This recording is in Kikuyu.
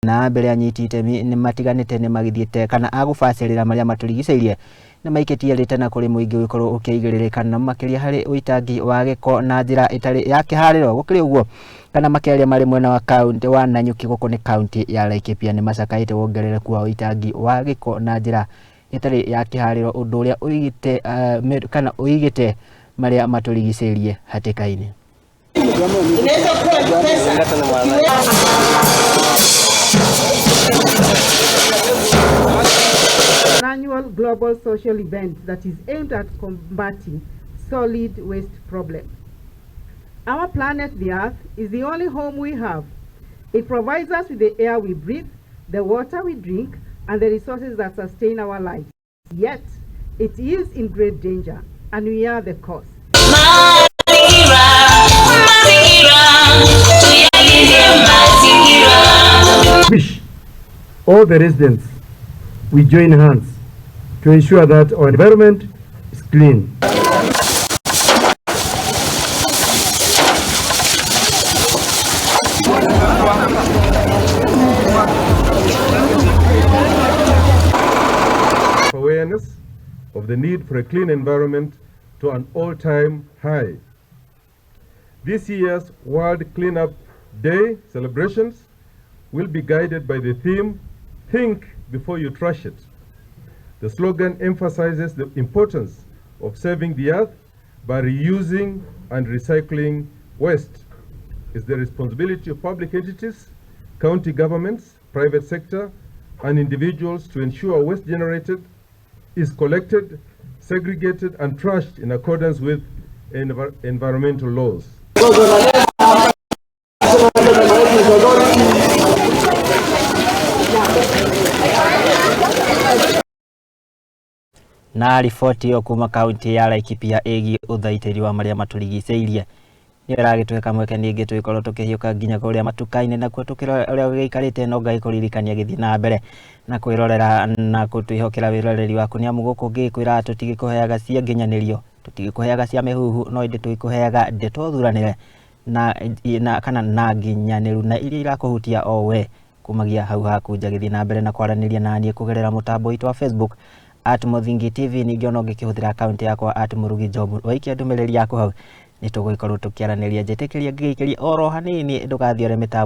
Na mbere anyiti itemi nĩ matiganĩte nĩ magĩthiĩte kana agũbacĩrĩra marĩa matũrigicĩirie nĩ maikĩtie rĩtana kũrĩ mũingĩ gũkorwo ũkĩigĩrĩrĩka na makĩria harĩ ũitangi wa gĩko na njĩra ĩtarĩ ya kĩharĩro. Gũkĩrĩ ũguo kana makĩaria marĩ mwena wa kaunti wa Nanyuki gũkũ nĩ kaunti ya Laikipia nĩ macakaĩte wongerereku wa ũitangi wa gĩko na njĩra ĩtarĩ ya kĩharĩro ũndũ ũrĩa ũigĩte kana ũigĩte marĩa matũrigicĩirie hatĩka-inĩ. Inaweza kuwa ni pesa. An annual global social event that is aimed at combating solid waste problem. Our planet, the Earth, is the only home we have. It provides us with the air we breathe, the water we drink, and the resources that sustain our lives. Yet, it is in great danger, and we are the cause. Mazingira, mazingira, tuyalinde mazingira. Wish all the residents we join hands to ensure that our environment is clean. Awareness of the need for a clean environment to an all-time high. This year's World Cleanup Day celebrations will be guided by the theme, Think Before You Trash It. The slogan emphasizes the importance of saving the earth by reusing and recycling waste. It's the responsibility of public entities, county governments, private sector, and individuals to ensure waste generated is collected, segregated, and trashed in accordance with environmental laws. Na riboti ĩyo kuma kaunti ya Laikipia ĩgiĩ ũthaitĩri wa marĩa matũrigicĩirie nĩyo ĩragĩtũhe kamweke ningĩ tũgĩkorwo tũkĩhiũka nginya kũrĩa matuka-inĩ nakuo tũkĩrora ũrĩa gũgĩikarĩte no ngagĩkũririkania gĩthiĩ na mbere na kwĩrorera na gũtwĩhokera wĩroreri waku nĩ amu gũkũ ngĩkwĩra tũtigĩkũheaga cia nginyanĩrio tũtigĩkũheaga cia mĩhuhu no ĩndĩ tũgĩkũheaga ndeto thuranĩre na kana na nginyanĩru na iria irakũhutia o we kumagia hau haku njagĩthiĩ na mbere na kwaranĩria na niĩ kũgerera mũtambo witũ wa Facebook at Muthingi TV ningĩ ona ũngĩkĩhũthĩra akaunti yakwa at Murugi Job waikia ndũmĩrĩri yaku hau nĩ tũgũgĩkorwo tũkĩaranĩria njĩtĩkĩria ngĩgĩikĩria oro hanini ndũgathiore mĩtambo.